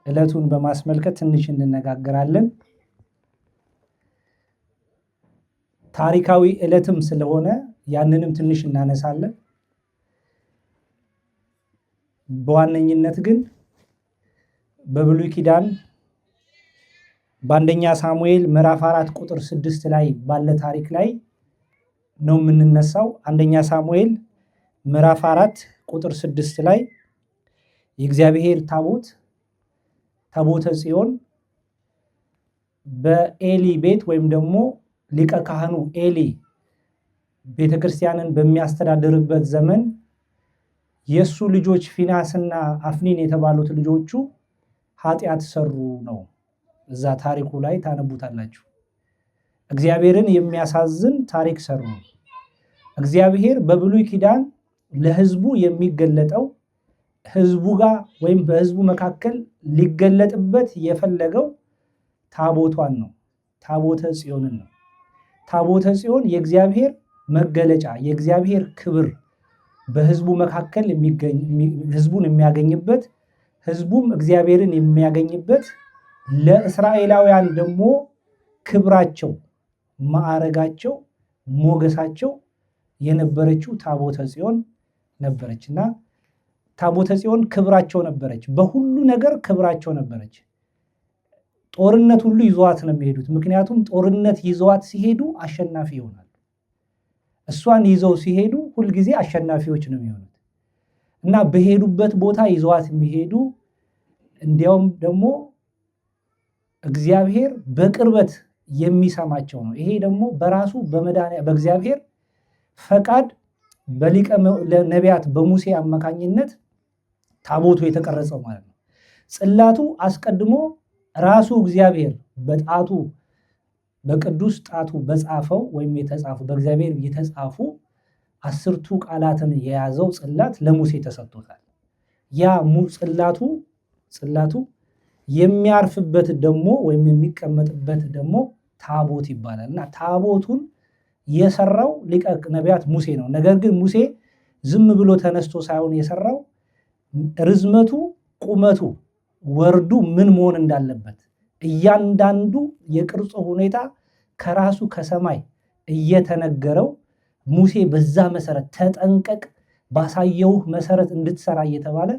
ዕለቱን በማስመልከት ትንሽ እንነጋገራለን። ታሪካዊ ዕለትም ስለሆነ ያንንም ትንሽ እናነሳለን። በዋነኝነት ግን በብሉይ ኪዳን በአንደኛ ሳሙኤል ምዕራፍ 4 ቁጥር 6 ላይ ባለ ታሪክ ላይ ነው የምንነሳው። አንደኛ ሳሙኤል ምዕራፍ 4 ቁጥር 6 ላይ የእግዚአብሔር ታቦት ታቦተ ጽዮን በኤሊ ቤት ወይም ደግሞ ሊቀ ካህኑ ኤሊ ቤተክርስቲያንን በሚያስተዳድርበት ዘመን የእሱ ልጆች ፊናስና አፍኒን የተባሉት ልጆቹ ኃጢአት ሰሩ ነው። እዛ ታሪኩ ላይ ታነቡታላችሁ። እግዚአብሔርን የሚያሳዝን ታሪክ ሰሩ። እግዚአብሔር በብሉይ ኪዳን ለሕዝቡ የሚገለጠው ሕዝቡ ጋር ወይም በሕዝቡ መካከል ሊገለጥበት የፈለገው ታቦቷን ነው። ታቦተ ጽዮንን ነው። ታቦተ ጽዮን የእግዚአብሔር መገለጫ፣ የእግዚአብሔር ክብር በሕዝቡ መካከል ሕዝቡን የሚያገኝበት፣ ሕዝቡም እግዚአብሔርን የሚያገኝበት፣ ለእስራኤላውያን ደግሞ ክብራቸው፣ ማዕረጋቸው፣ ሞገሳቸው የነበረችው ታቦተ ጽዮን ነበረች እና ታቦተ ጽዮን ክብራቸው ነበረች። በሁሉ ነገር ክብራቸው ነበረች። ጦርነት ሁሉ ይዘዋት ነው የሚሄዱት። ምክንያቱም ጦርነት ይዘዋት ሲሄዱ አሸናፊ ይሆናሉ። እሷን ይዘው ሲሄዱ ሁልጊዜ አሸናፊዎች ነው የሚሆኑት እና በሄዱበት ቦታ ይዘዋት የሚሄዱ፣ እንዲያውም ደግሞ እግዚአብሔር በቅርበት የሚሰማቸው ነው። ይሄ ደግሞ በራሱ በእግዚአብሔር ፈቃድ በሊቀ ነቢያት በሙሴ አማካኝነት ታቦቱ የተቀረጸው ማለት ነው። ጽላቱ አስቀድሞ ራሱ እግዚአብሔር በጣቱ፣ በቅዱስ ጣቱ በጻፈው ወይም የተጻፉ፣ በእግዚአብሔር የተጻፉ 10ቱ ቃላትን የያዘው ጽላት ለሙሴ ተሰጥቶታል። ያ ጽላቱ የሚያርፍበት ደግሞ ወይም የሚቀመጥበት ደግሞ ታቦት ይባላል እና ታቦቱን የሰራው ሊቀ ነቢያት ሙሴ ነው። ነገር ግን ሙሴ ዝም ብሎ ተነስቶ ሳይሆን የሰራው ርዝመቱ፣ ቁመቱ፣ ወርዱ ምን መሆን እንዳለበት እያንዳንዱ የቅርጹ ሁኔታ ከራሱ ከሰማይ እየተነገረው ሙሴ በዛ መሰረት ተጠንቀቅ፣ ባሳየውህ መሰረት እንድትሰራ እየተባለ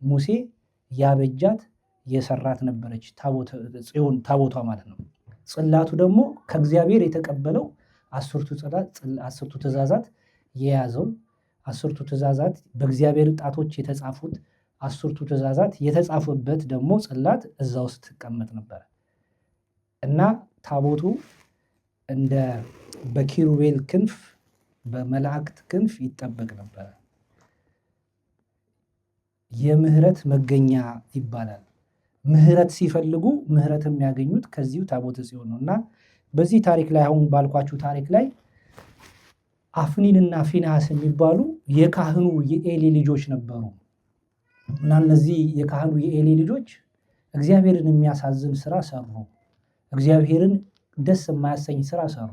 ሙሴ ያበጃት የሰራት ነበረች ጽዮን ታቦቷ ማለት ነው። ጽላቱ ደግሞ ከእግዚአብሔር የተቀበለው 10ቱ ትእዛዛት የያዘው፣ 10ቱ ትእዛዛት በእግዚአብሔር ጣቶች የተጻፉት 10ቱ ትእዛዛት የተጻፉበት ደግሞ ጽላት እዛ ውስጥ ትቀመጥ ነበር እና ታቦቱ እንደ በኪሩቤል ክንፍ፣ በመላእክት ክንፍ ይጠበቅ ነበር። የምህረት መገኛ ይባላል። ምህረት ሲፈልጉ ምህረት የሚያገኙት ከዚሁ ታቦተ ጽዮን ነው እና በዚህ ታሪክ ላይ፣ አሁን ባልኳችሁ ታሪክ ላይ አፍኒንና ፊንሐስ የሚባሉ የካህኑ የኤሊ ልጆች ነበሩ እና እነዚህ የካህኑ የኤሊ ልጆች እግዚአብሔርን የሚያሳዝን ስራ ሰሩ። እግዚአብሔርን ደስ የማያሰኝ ስራ ሰሩ።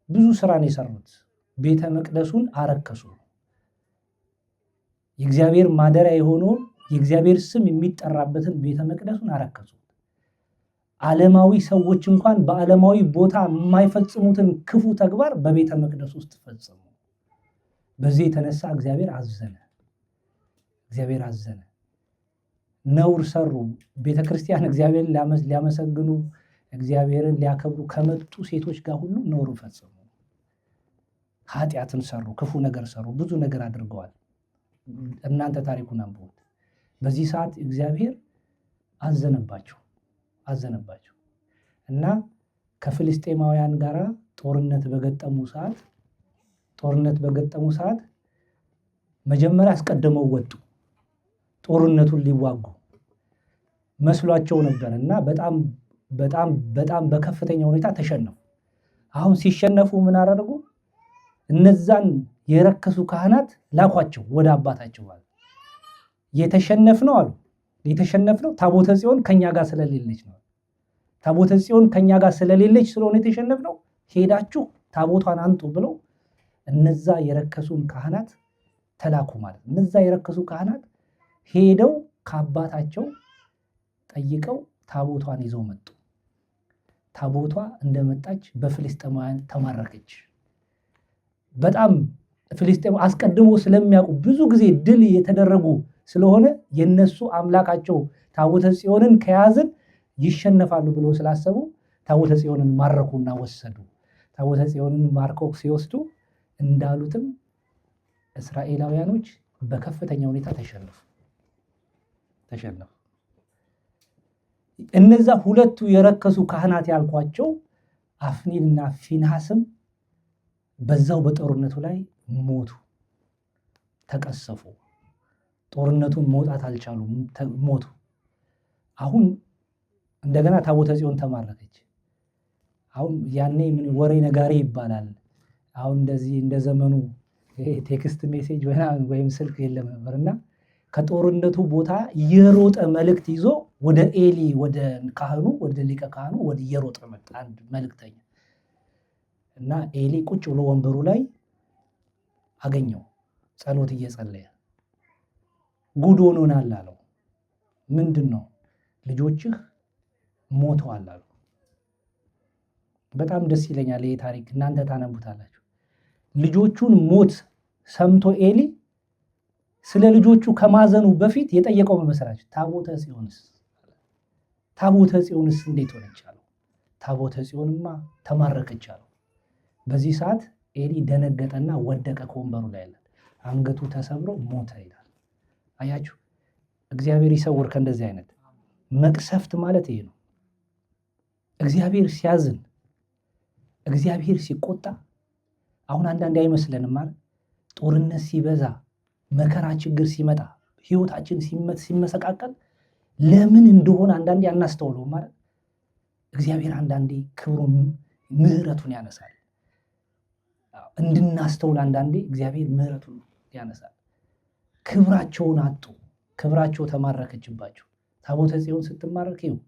ብዙ ስራ ነው የሰሩት። ቤተ መቅደሱን አረከሱ። የእግዚአብሔር ማደሪያ የሆነውን፣ የእግዚአብሔር ስም የሚጠራበትን ቤተ መቅደሱን አረከሱ። ዓለማዊ ሰዎች እንኳን በዓለማዊ ቦታ የማይፈጽሙትን ክፉ ተግባር በቤተ መቅደስ ውስጥ ፈጸሙ። በዚህ የተነሳ እግዚአብሔር አዘነ። እግዚአብሔር አዘነ። ነውር ሰሩ። ቤተ ክርስቲያን እግዚአብሔርን ሊያመሰግኑ፣ እግዚአብሔርን ሊያከብሩ ከመጡ ሴቶች ጋር ሁሉ ነውር ፈጸሙ። ኃጢአትን ሰሩ፣ ክፉ ነገር ሰሩ፣ ብዙ ነገር አድርገዋል። እናንተ ታሪኩን አንብቡት። በዚህ ሰዓት እግዚአብሔር አዘነባቸው፣ አዘነባቸው እና ከፍልስጤማውያን ጋር ጦርነት በገጠሙ ሰዓት መጀመሪያ አስቀድመው ወጡ። ጦርነቱን ሊዋጉ መስሏቸው ነበር እና በጣም በጣም በጣም በከፍተኛ ሁኔታ ተሸነፉ። አሁን ሲሸነፉ ምን አደረጉ? እነዛን የረከሱ ካህናት ላኳቸው ወደ አባታቸው። ማለት የተሸነፍነው አሉ፣ የተሸነፍነው ታቦተ ጽዮን ከኛ ጋር ስለሌለች ነው። ታቦተ ጽዮን ከኛ ጋር ስለሌለች ስለሆነ የተሸነፍነው፣ ሄዳችሁ ታቦቷን አምጡ ብለው እነዛ የረከሱን ካህናት ተላኩ ማለት ነው። እነዛ የረከሱ ካህናት ሄደው ከአባታቸው ጠይቀው ታቦቷን ይዘው መጡ። ታቦቷ እንደመጣች በፍልስጤማውያን ተማረከች። በጣም ፍልስጤም አስቀድሞ ስለሚያውቁ ብዙ ጊዜ ድል የተደረጉ ስለሆነ የነሱ አምላካቸው ታቦተ ጽዮንን ከያዝን ይሸነፋሉ ብለው ስላሰቡ ታቦተ ጽዮንን ማረኩና ወሰዱ። ታቦተ ጽዮንን ማርከው ሲወስዱ እንዳሉትም እስራኤላውያኖች በከፍተኛ ሁኔታ ተሸነፉ ተሸነፉ። እነዛ ሁለቱ የረከሱ ካህናት ያልኳቸው አፍኒንና ፊንሐስም በዛው በጦርነቱ ላይ ሞቱ፣ ተቀሰፉ። ጦርነቱን መውጣት አልቻሉም፣ ሞቱ። አሁን እንደገና ታቦተ ጽዮን ተማረከች። አሁን ያኔ ምን ወሬ ነጋሪ ይባላል። አሁን እንደዚህ እንደ ዘመኑ text message ወይም ስልክ የለም ነበር እና ከጦርነቱ ቦታ የሮጠ መልእክት ይዞ ወደ ኤሊ፣ ወደ ካህኑ፣ ወደ ሊቀ ካህኑ ወደ የሮጠ መጣ አንድ መልእክተኛ። እና ኤሊ ቁጭ ብሎ ወንበሩ ላይ አገኘው ጸሎት እየጸለየ። ጉድ ሆኖናል አለው። ምንድን ነው? ልጆችህ ሞተዋል አሉ። በጣም ደስ ይለኛል ይሄ ታሪክ፣ እናንተ ታነቡታላችሁ። ልጆቹን ሞት ሰምቶ ኤሊ ስለ ልጆቹ ከማዘኑ በፊት የጠየቀው መመሰራችሁ ታቦተ ጽዮንስ፣ ታቦተ ጽዮንስ እንዴት ሆነች አለው። ታቦተ ጽዮንማ ተማረከች አለው። በዚህ ሰዓት ኤሊ ደነገጠና ወደቀ ከወንበሩ ላይ ያለ አንገቱ ተሰብሮ ሞተ ይላል። አያችሁ፣ እግዚአብሔር ይሰውር ከእንደዚህ አይነት መቅሰፍት ማለት ይሄ ነው። እግዚአብሔር ሲያዝን፣ እግዚአብሔር ሲቆጣ፣ አሁን አንዳንዴ አይመስለንም ማለት ጦርነት ሲበዛ፣ መከራ ችግር ሲመጣ፣ ህይወታችን ሲመሰቃቀል ለምን እንደሆነ አንዳንዴ አናስተውለውም ማለት። እግዚአብሔር አንዳንዴ ክብሩን ምሕረቱን ያነሳል። እንድናስተውል አንዳንዴ እግዚአብሔር ምሕረቱን ያነሳል። ክብራቸውን አጡ። ክብራቸው ተማረከችባቸው። ታቦተ ጽዮን ስትማረክ ይኸው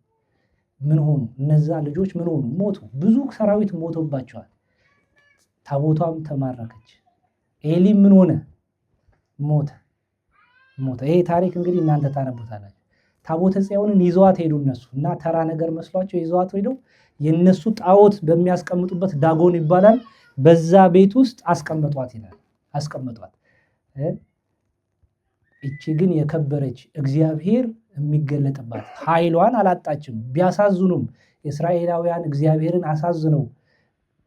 ምን ሆኑ? እነዛ ልጆች ምን ሆኑ? ሞቱ። ብዙ ሰራዊት ሞቶባቸዋል። ታቦቷም ተማረከች። ኤሊም ምን ሆነ? ሞተ ሞተ። ይሄ ታሪክ እንግዲህ እናንተ ታነቡታላችሁ። ታቦተ ጽዮንን ይዘዋት ሄዱ እነሱ እና ተራ ነገር መስሏቸው ይዘዋት ሄደው የነሱ ጣዖት በሚያስቀምጡበት ዳጎን ይባላል፣ በዛ ቤት ውስጥ አስቀመጧት ይላል። አስቀመጧት። እቺ ግን የከበረች እግዚአብሔር የሚገለጥባት ኃይሏን አላጣችም። ቢያሳዝኑም እስራኤላውያን እግዚአብሔርን አሳዝነው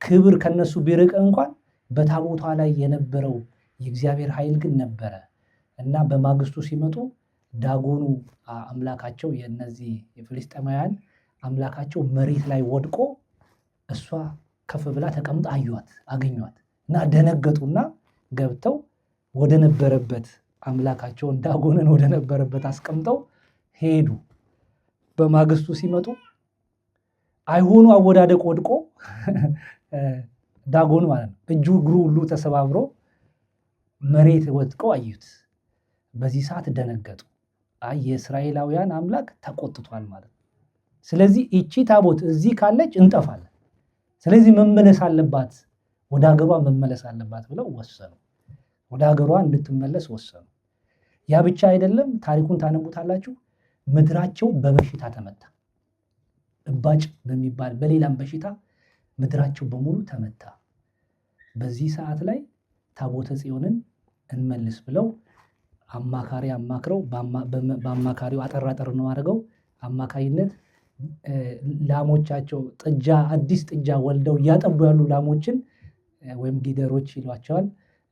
ክብር ከነሱ ቢርቅ እንኳን በታቦቷ ላይ የነበረው የእግዚአብሔር ኃይል ግን ነበረ እና በማግስቱ ሲመጡ ዳጎኑ አምላካቸው፣ የነዚህ የፍልስጤማውያን አምላካቸው መሬት ላይ ወድቆ እሷ ከፍ ብላ ተቀምጣ አዩዋት፣ አገኟት እና ደነገጡና ገብተው ወደ ነበረበት አምላካቸውን ዳጎንን ወደ ነበረበት አስቀምጠው ሄዱ። በማግስቱ ሲመጡ አይሆኑ አወዳደቅ ወድቆ ዳጎን ማለት ነው፣ እጁ እግሩ ሁሉ ተሰባብሮ መሬት ወድቆ አዩት። በዚህ ሰዓት ደነገጡ። አይ የእስራኤላውያን አምላክ ተቆጥቷል ማለት ነው። ስለዚህ ይቺ ታቦት እዚህ ካለች እንጠፋለን። ስለዚህ መመለስ አለባት፣ ወደ ሀገሯ መመለስ አለባት ብለው ወሰኑ። ወደ ሀገሯ እንድትመለስ ወሰኑ። ያ ብቻ አይደለም፣ ታሪኩን ታነቡታላችሁ። ምድራቸው በበሽታ ተመታ። እባጭ በሚባል በሌላም በሽታ ምድራቸው በሙሉ ተመታ። በዚህ ሰዓት ላይ ታቦተ ጽዮንን እንመልስ ብለው አማካሪ አማክረው፣ በአማካሪው አጠር አጠር ነው አድርገው አማካይነት ላሞቻቸው ጥጃ፣ አዲስ ጥጃ ወልደው እያጠቡ ያሉ ላሞችን ወይም ጊደሮች ይሏቸዋል።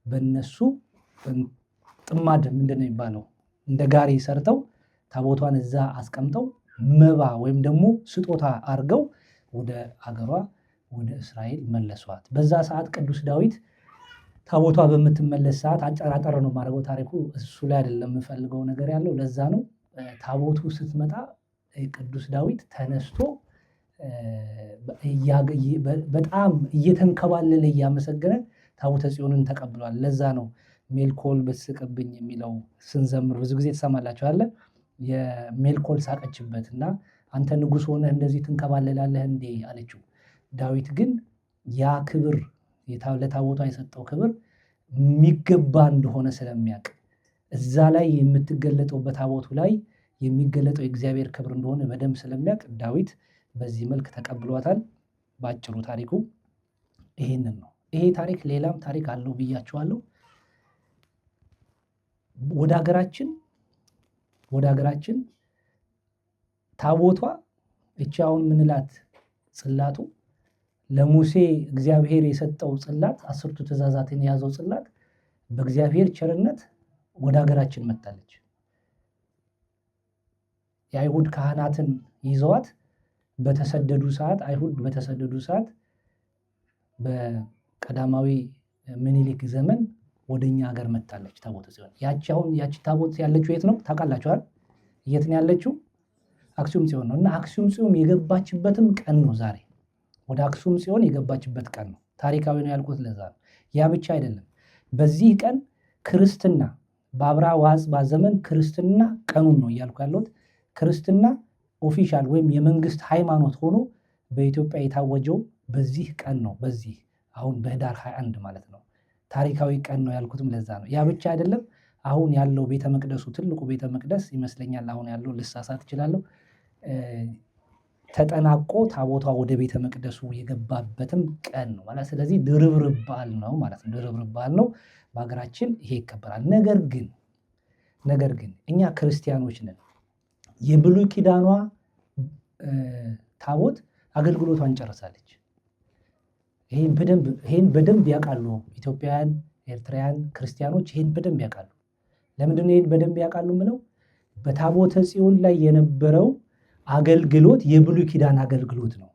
በእነሱ ጥማድ ምንድን ነው የሚባለው እንደ ጋሪ ሰርተው ታቦቷን እዛ አስቀምጠው መባ ወይም ደግሞ ስጦታ አድርገው ወደ አገሯ ወደ እስራኤል መለሷት። በዛ ሰዓት ቅዱስ ዳዊት ታቦቷ በምትመለስ ሰዓት፣ አጠር ነው የማደርገው፣ ታሪኩ እሱ ላይ አይደለም የምፈልገው ነገር ያለው ለዛ ነው። ታቦቱ ስትመጣ ቅዱስ ዳዊት ተነስቶ በጣም እየተንከባለለ እያመሰገነ ታቦተ ጽዮንን ተቀብሏል። ለዛ ነው ሜልኮል ብትስቅብኝ የሚለው ስንዘምር ብዙ ጊዜ ትሰማላችሁ አለ። የሜልኮል ሳቀችበት እና አንተ ንጉሥ ሆነህ እንደዚህ ትንከባለላለህ እንዴ አለችው። ዳዊት ግን ያ ክብር ለታቦቷ የሰጠው ክብር የሚገባ እንደሆነ ስለሚያውቅ እዛ ላይ የምትገለጠው በታቦቱ ላይ የሚገለጠው የእግዚአብሔር ክብር እንደሆነ በደንብ ስለሚያውቅ ዳዊት በዚህ መልክ ተቀብሏታል። በአጭሩ ታሪኩ ይሄንን ነው። ይሄ ታሪክ ሌላም ታሪክ አለው ብያችኋለሁ። ወደ ሀገራችን ወደ ሀገራችን ታቦቷ እቺ አሁን ምንላት ጽላቱ ለሙሴ እግዚአብሔር የሰጠው ጽላት 10ቱ ትእዛዛትን የያዘው ጽላት በእግዚአብሔር ቸርነት ወደ ሀገራችን መጥታለች። የአይሁድ ካህናትን ይዘዋት በተሰደዱ ሰዓት አይሁድ በተሰደዱ ሰዓት በቀዳማዊ ምኒልክ ዘመን ወደኛ ሀገር መጥታለች ታቦተ ጽዮን። ያቺ አሁን ያቺ ታቦት ያለችው የት ነው ታውቃላችኋል? የት ነው ያለችው? አክሱም ጽዮን ነው። እና አክሱም ጽዮን የገባችበትም ቀን ነው ዛሬ። ወደ አክሱም ጽዮን የገባችበት ቀን ነው። ታሪካዊ ነው ያልኩት ለዛ ነው። ያ ብቻ አይደለም። በዚህ ቀን ክርስትና በአብርሃ ወአጽብሃ ዘመን ክርስትና ቀኑን ነው እያልኩ ያለሁት። ክርስትና official ወይም የመንግስት ሃይማኖት ሆኖ በኢትዮጵያ የታወጀው በዚህ ቀን ነው። በዚህ አሁን በህዳር 21 ማለት ነው። ታሪካዊ ቀን ነው ያልኩትም ለዛ ነው። ያ ብቻ አይደለም። አሁን ያለው ቤተ መቅደሱ ትልቁ ቤተ መቅደስ ይመስለኛል አሁን ያለው ልሳሳት እችላለሁ፣ ተጠናቆ ታቦቷ ወደ ቤተ መቅደሱ የገባበትም ቀን ነው ማለት። ስለዚህ ድርብርብ በዓል ነው ማለት ነው። ድርብርብ በዓል ነው። በሀገራችን ይሄ ይከበራል። ነገር ግን እኛ ክርስቲያኖች ነን። የብሉይ ኪዳኗ ታቦት አገልግሎቷን ጨርሳለች። ይሄን በደንብ ያውቃሉ ኢትዮጵያውያን፣ ኤርትራውያን ክርስቲያኖች ይሄን በደንብ ያውቃሉ። ለምንድን ነው ይሄን በደንብ ያውቃሉ የምለው? በታቦተ ጽዮን ላይ የነበረው አገልግሎት የብሉይ ኪዳን አገልግሎት ነው።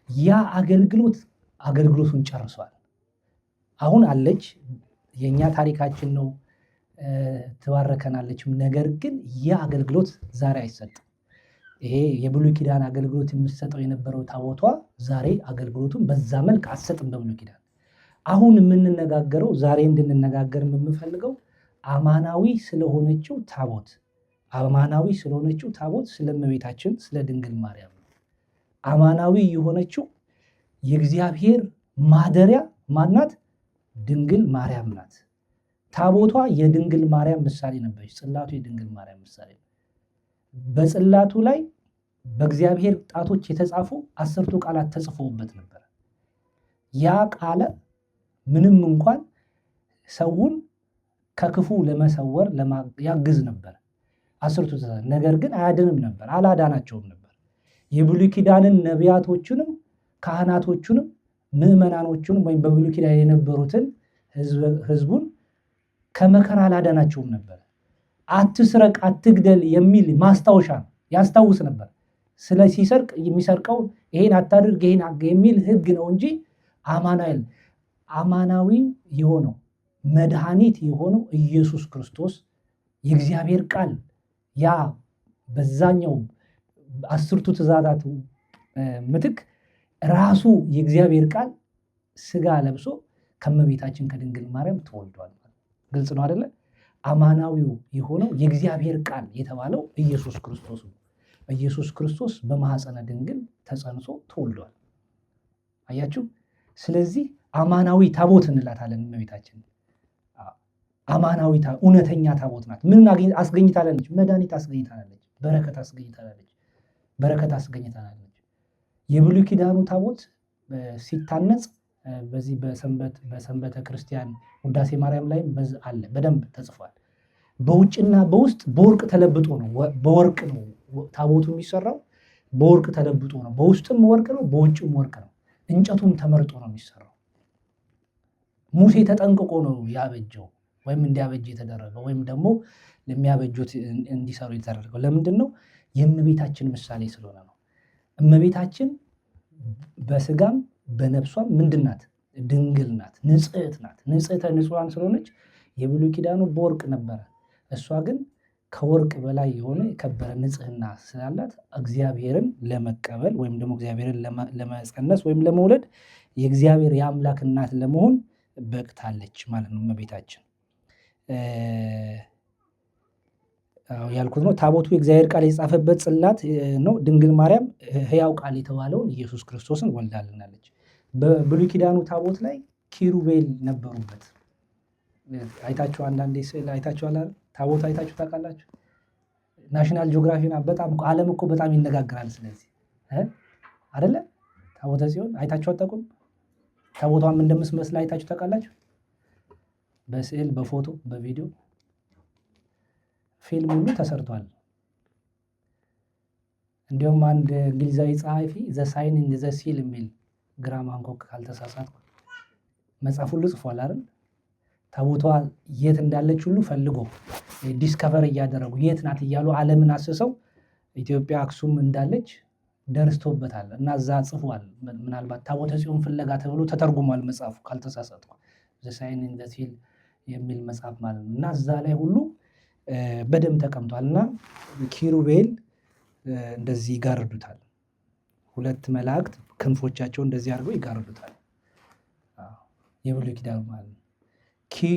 ያ አገልግሎት አገልግሎቱን ጨርሷል። አሁን አለች፣ የኛ ታሪካችን ነው፣ ትባረከናለች። ነገር ግን ያ አገልግሎት ዛሬ አይሰጥም። ይሄ የብሉይ ኪዳን አገልግሎት የምትሰጠው የነበረው ታቦቷ ዛሬ አገልግሎቱን በዛ መልክ አትሰጥም በብሉይ ኪዳን። አሁን የምንነጋገረው ዛሬ እንድንነጋገር የምንፈልገው አማናዊ ስለሆነችው ታቦት አማናዊ ስለሆነችው ታቦት ስለ እመቤታችን ስለ ድንግል ማርያም ነው። አማናዊ የሆነችው የእግዚአብሔር ማደሪያ ማናት? ድንግል ማርያም ናት። ታቦቷ የድንግል ማርያም ምሳሌ ነበረች። ጽላቱ የድንግል ማርያም ምሳሌ ነው። በጽላቱ ላይ በእግዚአብሔር ጣቶች የተጻፉ 10ቱ ቃላት ተጽፈውበት ነበር። ያ ቃለ ምንም እንኳን ሰውን ከክፉ ለመሰወር ያግዝ ነበር 10ቱ ትእዛዛት፣ ነገር ግን አያድንም ነበር፣ አላዳናቸውም ነበር። የብሉይ ኪዳንን ነቢያቶቹንም ካህናቶቹንም ምዕመናኖቹንም ወይም በብሉይ ኪዳን የነበሩትን ሕዝቡን ከመከራ አላዳናቸውም ነበር። አትስረቅ፣ አትግደል የሚል ማስታወሻ ነው፣ ያስታውስ ነበር። ስለ ሲሰርቅ የሚሰርቀው ይሄን አታድርግ ይሄን የሚል ሕግ ነው እንጂ አማናዊ የሆነው መድኃኒት የሆነው ኢየሱስ ክርስቶስ የእግዚአብሔር ቃል ያ በዛኛው 10ቱ ትእዛዛት ምትክ ራሱ የእግዚአብሔር ቃል ስጋ ለብሶ ከእመቤታችን ከድንግል ማርያም ተወልዷል። ግልጽ ነው አይደለ? አማናዊው የሆነው የእግዚአብሔር ቃል የተባለው ኢየሱስ ክርስቶስ ነው። ኢየሱስ ክርስቶስ በማኅፀነ ድንግል ተጸንሶ ተወልዷል። አያችሁ? ስለዚህ አማናዊ ታቦት እንላታለን እመቤታችን። አማናዊ እውነተኛ ታቦት ናት። ምን አስገኝታለች? መድኃኒት አስገኝታለች። በረከት አስገኝታለች። በረከት አስገኝታለች። የብሉይ ኪዳኑ ታቦት ሲታነጽ በዚህ በሰንበተ ክርስቲያን ውዳሴ ማርያም ላይም አለ፣ በደንብ ተጽፏል። በውጭና በውስጥ በወርቅ ተለብጦ ነው። በወርቅ ነው ታቦቱ የሚሰራው፣ በወርቅ ተለብጦ ነው። በውስጥም ወርቅ ነው፣ በውጭም ወርቅ ነው። እንጨቱም ተመርጦ ነው የሚሰራው። ሙሴ ተጠንቅቆ ነው ያበጀው ወይም እንዲያበጅ የተደረገው ወይም ደግሞ ለሚያበጁት እንዲሰሩ የተደረገው ለምንድን ነው? የእመቤታችን ምሳሌ ስለሆነ ነው። እመቤታችን በስጋም በነፍሷም ምንድን ናት? ድንግል ናት፣ ንጽሕት ናት። ንጽሕተ ንጹሐን ስለሆነች የብሉይ ኪዳኑ በወርቅ ነበረ። እሷ ግን ከወርቅ በላይ የሆነ የከበረ ንጽሕና ስላላት እግዚአብሔርን ለመቀበል ወይም ደግሞ እግዚአብሔርን ለመጸነስ ወይም ለመውለድ የእግዚአብሔር የአምላክ እናት ለመሆን በቅታለች ማለት ነው። እመቤታችን ያልኩት ነው። ታቦቱ የእግዚአብሔር ቃል የተጻፈበት ጽላት ነው። ድንግል ማርያም ሕያው ቃል የተባለውን ኢየሱስ ክርስቶስን ወልዳልናለች። በብሉይ ኪዳኑ ታቦት ላይ ኪሩቤል ነበሩበት። አይታችሁ አንዳንዴ ስዕል አይታችኋል አይደል? ታቦት አይታችሁ ታውቃላችሁ? National Geography በጣም ዓለም እኮ በጣም ይነጋገራል። ስለዚህ አይደለ ታቦተ ጽዮን አይታችሁ አታውቁም? ታቦቷም እንደምትመስል አይታችሁ ታውቃላችሁ? በስዕል፣ በፎቶ፣ በቪዲዮ ፊልም ሁሉ ተሰርቷል። እንዲሁም አንድ እንግሊዛዊ ጸሐፊ The Sign in the Seal የሚል፣ ግራሃም ሃንኮክ ካልተሳሳትኩ፣ መጽሐፍ ሁሉ ጽፏል አይደል? ታቦቷ የት እንዳለች ሁሉ ፈልጎ discover እያደረጉ፣ የት ናት እያሉ ዓለምን አስሰው ኢትዮጵያ አክሱም እንዳለች ደርሶበታል እና እዛ ጽፏል። ምናልባት ታቦተ ጽዮን ፍለጋ ተብሎ ተተርጉሟል መጽሐፉ ካልተሳሳትኩ፣ The Sign in the Seal የሚል መጽሐፍ ማለት ነው። እና እዛ ላይ ሁሉ በደንብ ተቀምጧል እና ኪሩቤል እንደዚህ ይጋርዱታል። ሁለት መላእክት ክንፎቻቸው እንደዚህ አድርገው ይጋርዱታል። የብሉይ ኪዳኑ ማለት ነው።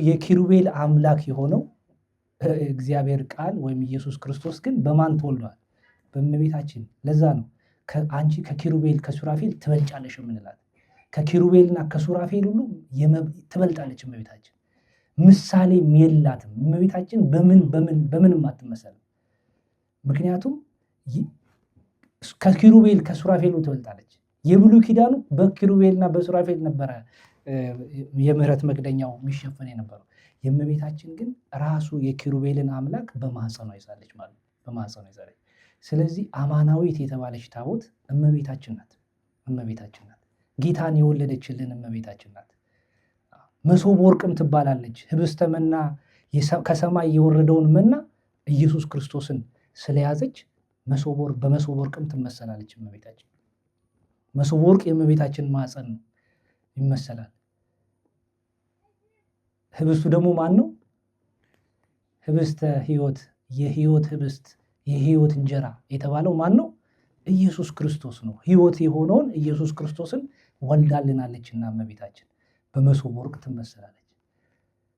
የኪሩቤል አምላክ የሆነው እግዚአብሔር ቃል ወይም ኢየሱስ ክርስቶስ ግን በማን ተወልዷል? በእመቤታችን። ለዛ ነው አንቺ ከኪሩቤል ከሱራፌል ትበልጫለሽ የምንላት። ከኪሩቤልና ከሱራፌል ሁሉ ትበልጣለች እመቤታችን። ምሳሌም የላትም። እመቤታችን በምን በምን በምንም አትመሰልም። ምክንያቱም ከኪሩቤል ከሱራፌሉ ትበልጣለች። የብሉይ ኪዳኑ በኪሩቤልና በሱራፌል ነበረ የምህረት መክደኛው የሚሸፈን የነበረው። የእመቤታችን ግን ራሱ የኪሩቤልን አምላክ በማህፀኗ ይዛለች ማለት ነው። በማህፀኗ ይዛለች። ስለዚህ አማናዊት የተባለች ታቦት እመቤታችን ናት። እመቤታችን ናት። ጌታን የወለደችልን እመቤታችን ናት። መሶብ ወርቅም ትባላለች። ህብስተ መና፣ ከሰማይ የወረደውን መና ኢየሱስ ክርስቶስን ስለያዘች በመሶብ ወርቅም ትመሰላለች እመቤታችን። መሶብ ወርቅ የእመቤታችን ማህፀን ነው፣ ይመሰላል። ህብስቱ ደግሞ ማን ነው? ህብስተ ህይወት፣ የህይወት ህብስት፣ የህይወት እንጀራ የተባለው ማን ነው? ኢየሱስ ክርስቶስ ነው። ህይወት የሆነውን ኢየሱስ ክርስቶስን ወልዳልናለችና እመቤታችን በመሶብ ወርቅ ትመሰላለች።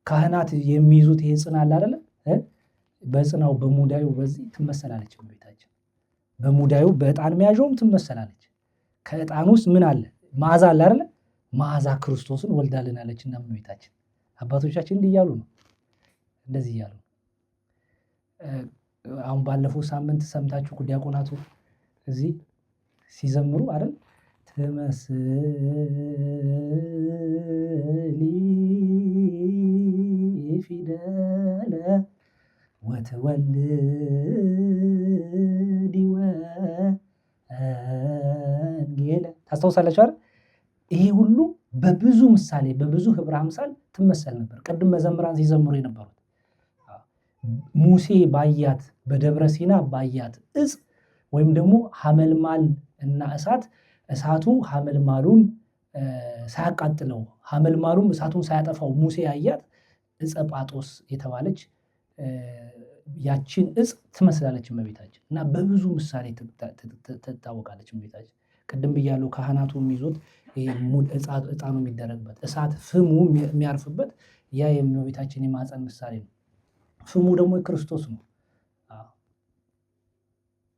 ካህናት የሚይዙት ይሄ ጽና አለ አይደለ? በጽናው በሙዳዩ በዚህ ትመሰላለች እመቤታችን። በሙዳዩ በዕጣን መያዣውም ትመሰላለች። ከዕጣን ውስጥ ምን አለ? መዓዛ አለ አይደለ? መዓዛ ክርስቶስን ወልዳልናለችና እመቤታችን። አባቶቻችን እንዲህ እያሉ ነው፣ እንደዚህ እያሉ ነው። አሁን ባለፈው ሳምንት ሰምታችሁ ዲያቆናቱ እዚህ ሲዘምሩ አይደል? ትመስሊ ፊደለ ወትወልዲ ወንጌለ፣ ታስታውሳላችሁ አይደል? ይሄ ሁሉ በብዙ ምሳሌ፣ በብዙ ህብረ አምሳል ትመሰል ነበር። ቅድም መዘምራን ሲዘምሩ የነበሩት ሙሴ ባያት፣ በደብረ ሲና ባያት እጽ ወይም ደግሞ ሐመልማል እና እሳት፣ እሳቱ ሐመልማሉን ሳያቃጥለው ሐመልማሉም እሳቱን ሳያጠፋው ሙሴ ያያት ዕፀ ጳጦስ የተባለች ያችን እጽ ትመስላለች እመቤታችን እና በብዙ ምሳሌ ትታወቃለች እመቤታችን። ቅድም ብያለሁ፣ ካህናቱ የሚይዙት ዕጣኑ የሚደረግበት እሳት ፍሙ የሚያርፍበት ያ የእመቤታችን የማህፀን ምሳሌ ነው። ፍሙ ደግሞ የክርስቶስ ነው።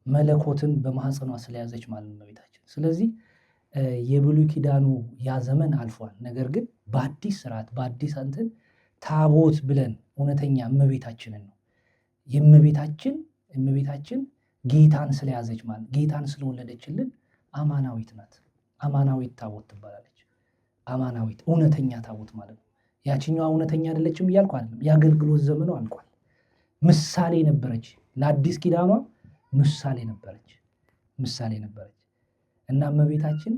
መለኮትን በማህፀኗ ስለያዘች ማለት ነው እመቤታችን። ስለዚህ የብሉይ ኪዳኑ ያ ዘመን አልፏል። ነገር ግን በአዲስ ስርዓት፣ በአዲስ እንትን ታቦት ብለን እውነተኛ እመቤታችንን ነው። የእመቤታችን ጌታን ስለያዘች ማለት፣ ጌታን ስለወለደችልን አማናዊት ናት። አማናዊት ታቦት ትባላለች። አማናዊት እውነተኛ ታቦት ማለት ነው። ያችኛዋ እውነተኛ አይደለችም እያልኩ አይደለም። የአገልግሎት ዘመኑ አልቋል። ምሳሌ ነበረች። ለአዲስ ኪዳኗ ምሳሌ ነበረች። ምሳሌ ነበረች እና እመቤታችን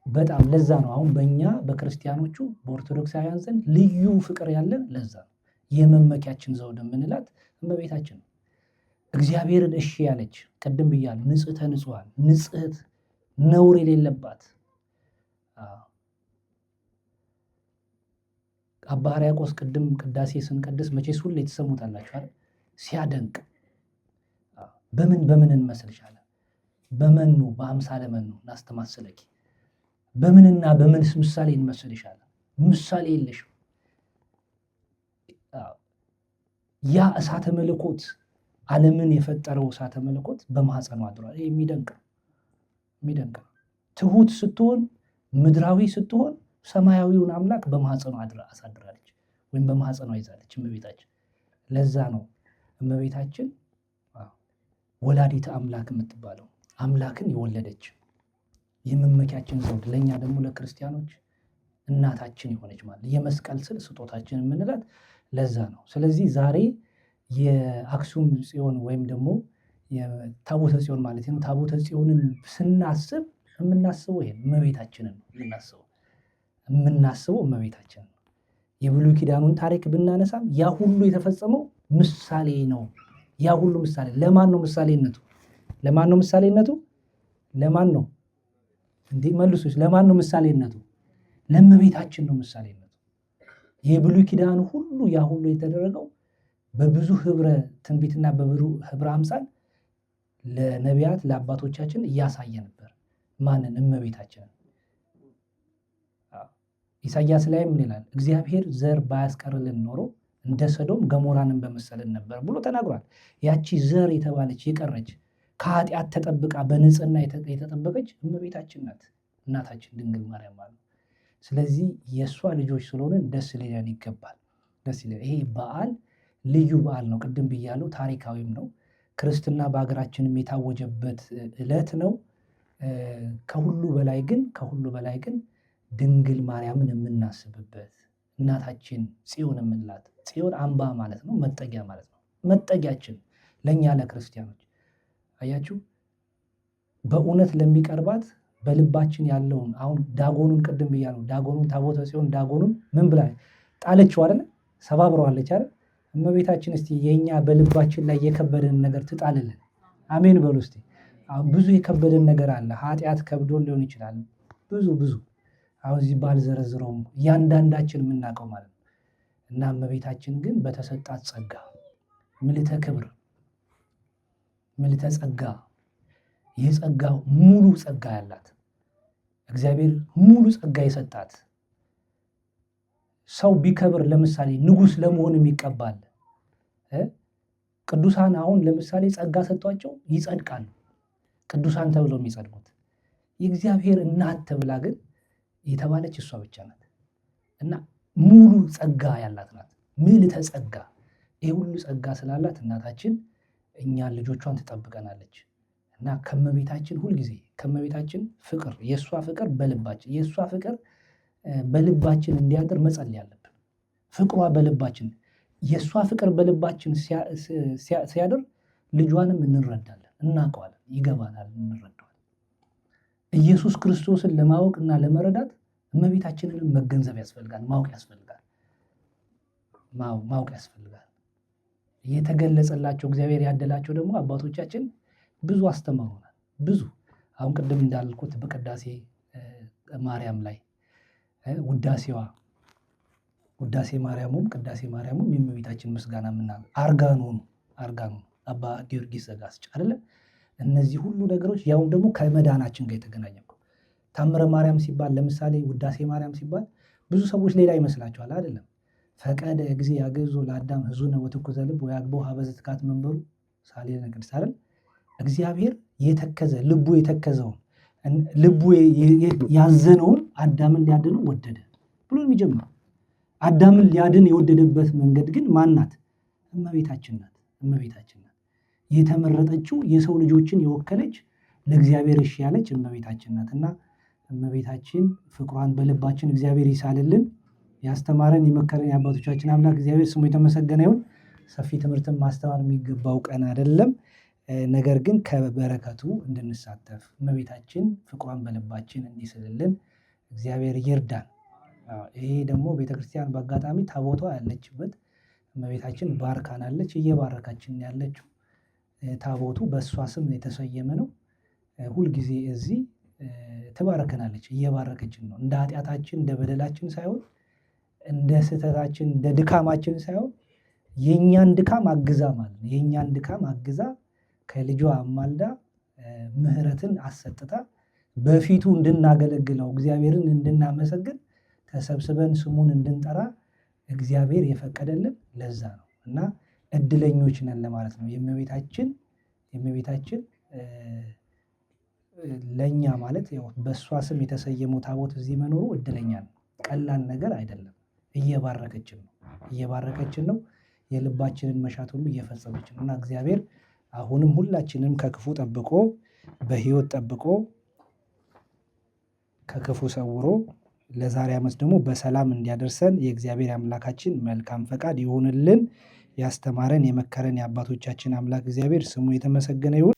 በጣም ለዛ ነው አሁን በእኛ በክርስቲያኖቹ በኦርቶዶክሳውያን ዘንድ ልዩ ፍቅር ያለን። ለዛ ነው የመመኪያችን ዘውድ የምንላት እመቤታችን ነው። እግዚአብሔርን እሺ ያለች፣ ቅድም ብያለሁ፣ ንጽሕተ ንጹሐን፣ ንጽሕት፣ ነውር የሌለባት። አባ ሕርያቆስ ቅድም ቅዳሴ ስንቀድስ መቼስ ሁሌ ትሰሙታላችሁ አይደል? ሲያደንቅ በምን በምን እንመስልሻለን? በመኑ በአምሳለ መኑ ናስተማስለኪ፣ በምንና በምንስ ምሳሌ እንመስልሻለን? ምሳሌ የለሽም። ያ እሳተ መለኮት፣ ዓለምን የፈጠረው እሳተ መለኮት በማህፀኗ አድሯል። ይሄ የሚደንቅ ነው። የሚደንቅ ነው። ትሁት ስትሆን፣ ምድራዊ ስትሆን ሰማያዊውን አምላክ በማህፀኗ አሳድራለች ወይም በማህፀኗ ይዛለች እመቤታችን። ለዛ ነው እመቤታችን ወላዲተ አምላክ የምትባለው አምላክን የወለደች የመመኪያችን ዘውድ፣ ለእኛ ደግሞ ለክርስቲያኖች እናታችን የሆነች ማለት የመስቀል ስር ስጦታችን የምንላት ለዛ ነው። ስለዚህ ዛሬ የአክሱም ጽዮን ወይም ደግሞ ታቦተ ጽዮን ማለት ነው። ታቦተ ጽዮንን ስናስብ የምናስበው ይሄን እመቤታችንን ነው የምናስበው የምናስበው እመቤታችንን ነው። የብሉይ ኪዳኑን ታሪክ ብናነሳም ያ ሁሉ የተፈጸመው ምሳሌ ነው። ያ ሁሉ ምሳሌ ለማን ነው? ምሳሌነቱ ለማን ነው? ምሳሌነቱ ለማን ነው? እንዲህ መልሱ። ለማን ነው ምሳሌነቱ? ለእመቤታችን ነው ምሳሌነቱ። የብሉይ ኪዳኑ ሁሉ ያ ሁሉ የተደረገው በብዙ ህብረ ትንቢትና በብዙ ህብረ አምሳል ለነቢያት ለአባቶቻችን እያሳየ ነበር። ማንን? እመቤታችንን። ኢሳያስ ላይ ምን ይላል? እግዚአብሔር ዘር ባያስቀርልን ኖሮ እንደ ሰዶም ገሞራንን በመሰልን ነበር ብሎ ተናግሯል። ያቺ ዘር የተባለች የቀረች ከኃጢአት ተጠብቃ በንጽህና የተጠበቀች እመቤታችን ናት፣ እናታችን ድንግል ማርያም ማለት ነው። ስለዚህ የእሷ ልጆች ስለሆንን ደስ ሊለን ይገባል። ደስ ሊለን ይሄ በዓል ልዩ በዓል ነው። ቅድም ብያለሁ፣ ታሪካዊም ነው። ክርስትና በሀገራችንም የታወጀበት ዕለት ነው። ከሁሉ በላይ ግን ከሁሉ በላይ ግን ድንግል ማርያምን የምናስብበት እናታችን ጽዮን የምንላት፣ ጽዮን አምባ ማለት ነው፣ መጠጊያ ማለት ነው። መጠጊያችን ለእኛ ለክርስቲያኖች አያችሁ፣ በእውነት ለሚቀርባት በልባችን ያለውን አሁን ዳጎኑን ቅድም ብያለሁ። ዳጎኑን ታቦተ ጽዮን ዳጎኑን ምን ብላ ጣለችው አይደል? ሰባብረዋለች አይደል? እመቤታችን እስቲ የኛ በልባችን ላይ የከበደን ነገር ትጣልልን። አሜን በሉ እስቲ። አሁን ብዙ የከበደን ነገር አለ። ኃጢአት ከብዶን ሊሆን ይችላል። ብዙ ብዙ አሁን እዚህ ባልዘረዝረውም እያንዳንዳችን የምናውቀው ማለት ነው። እና እመቤታችን ግን በተሰጣት ጸጋ ምልዕተ ክብር ምልዕተ ጸጋ የጸጋ ሙሉ ጸጋ ያላት እግዚአብሔር ሙሉ ጸጋ የሰጣት፣ ሰው ቢከብር ለምሳሌ ንጉሥ ለመሆንም ይቀባል። ቅዱሳን አሁን ለምሳሌ ጸጋ ሰጥቷቸው ይጸድቃሉ። ቅዱሳን ተብለው የሚጸድቁት የእግዚአብሔር እናት ተብላ ግን የተባለች እሷ ብቻ ናት። እና ሙሉ ጸጋ ያላት ናት። ምልዕተ ጸጋ። ይህ ሁሉ ጸጋ ስላላት እናታችን እኛን ልጆቿን ትጠብቀናለች። እና ከመቤታችን ሁልጊዜ ከመቤታችን ፍቅር የእሷ ፍቅር በልባችን የእሷ ፍቅር በልባችን እንዲያድር መጸለይ አለብን። ፍቅሯ በልባችን የእሷ ፍቅር በልባችን ሲያድር ልጇንም እንረዳለን፣ እናውቀዋለን፣ ይገባናል፣ እንረዳዋለን። ኢየሱስ ክርስቶስን ለማወቅ እና ለመረዳት እመቤታችንንም መገንዘብ ያስፈልጋል፣ ማወቅ ያስፈልጋል፣ ማወቅ ያስፈልጋል። የተገለጸላቸው እግዚአብሔር ያደላቸው ደግሞ አባቶቻችን ብዙ አስተምረውናል። ብዙ አሁን ቅድም እንዳልኩት በቅዳሴ ማርያም ላይ ውዳሴዋ ውዳሴ ማርያሙም ቅዳሴ ማርያሙም የእመቤታችን ምስጋና ምናምን አርጋኖኑ አርጋኖኑ አባ ጊዮርጊስ ዘጋስጫ አይደለ? እነዚህ ሁሉ ነገሮች ያውም ደግሞ ከመዳናችን ጋር የተገናኘ እኮ። ታምረ ማርያም ሲባል ለምሳሌ ውዳሴ ማርያም ሲባል ብዙ ሰዎች ሌላ ይመስላቸዋል። አይደለም። ፈቀደ ጊዜ ያገዞ ለአዳም ህዙነ ወትኩዘ ልብ ወያግቦ ሀበ ዘትካት መንበሩ ሳሌነ ቅድስት አይደል? እግዚአብሔር የተከዘ ልቡ የተከዘውን ልቡ ያዘነውን አዳምን ሊያድነው ወደደ ብሎ የሚጀምረው አዳምን ሊያድን የወደደበት መንገድ ግን ማን ናት? እመቤታችን ናት። እመቤታችን ናት። የተመረጠችው የሰው ልጆችን የወከለች ለእግዚአብሔር እሺ ያለች እመቤታችን ናት። እና እመቤታችን ፍቅሯን በልባችን እግዚአብሔር ይሳልልን። ያስተማረን የመከረን የአባቶቻችን አምላክ እግዚአብሔር ስሙ የተመሰገነ ይሁን። ሰፊ ትምህርትን ማስተማር የሚገባው ቀን አይደለም። ነገር ግን ከበረከቱ እንድንሳተፍ እመቤታችን ፍቅሯን በልባችን እንዲስልልን እግዚአብሔር ይርዳን። ይሄ ደግሞ ቤተክርስቲያን በአጋጣሚ ታቦቷ ያለችበት እመቤታችን ባርካናለች፣ እየባረካችን ያለችው ታቦቱ በእሷ ስም የተሰየመ ነው። ሁልጊዜ እዚህ ትባረከናለች፣ እየባረከችን ነው። እንደ ኃጢአታችን እንደ በደላችን ሳይሆን እንደ ስህተታችን እንደ ድካማችን ሳይሆን የእኛን ድካም አግዛ ማለት ነው። የእኛን ድካም አግዛ ከልጇ አማልዳ ምሕረትን አሰጥታ በፊቱ እንድናገለግለው እግዚአብሔርን እንድናመሰግን ተሰብስበን ስሙን እንድንጠራ እግዚአብሔር የፈቀደልን ለዛ ነው። እና እድለኞች ነን ለማለት ነው። የእመቤታችን ለእኛ ማለት ያው በእሷ ስም የተሰየመው ታቦት እዚህ መኖሩ እድለኛ ነው። ቀላል ነገር አይደለም። እየባረከችን ነው እየባረከችን ነው። የልባችንን መሻት ሁሉ እየፈጸመች ነው። እና እግዚአብሔር አሁንም ሁላችንም ከክፉ ጠብቆ በሕይወት ጠብቆ ከክፉ ሰውሮ ለዛሬ ዓመት ደግሞ በሰላም እንዲያደርሰን የእግዚአብሔር አምላካችን መልካም ፈቃድ ይሁንልን። ያስተማረን የመከረን የአባቶቻችን አምላክ እግዚአብሔር ስሙ የተመሰገነ ይሁን።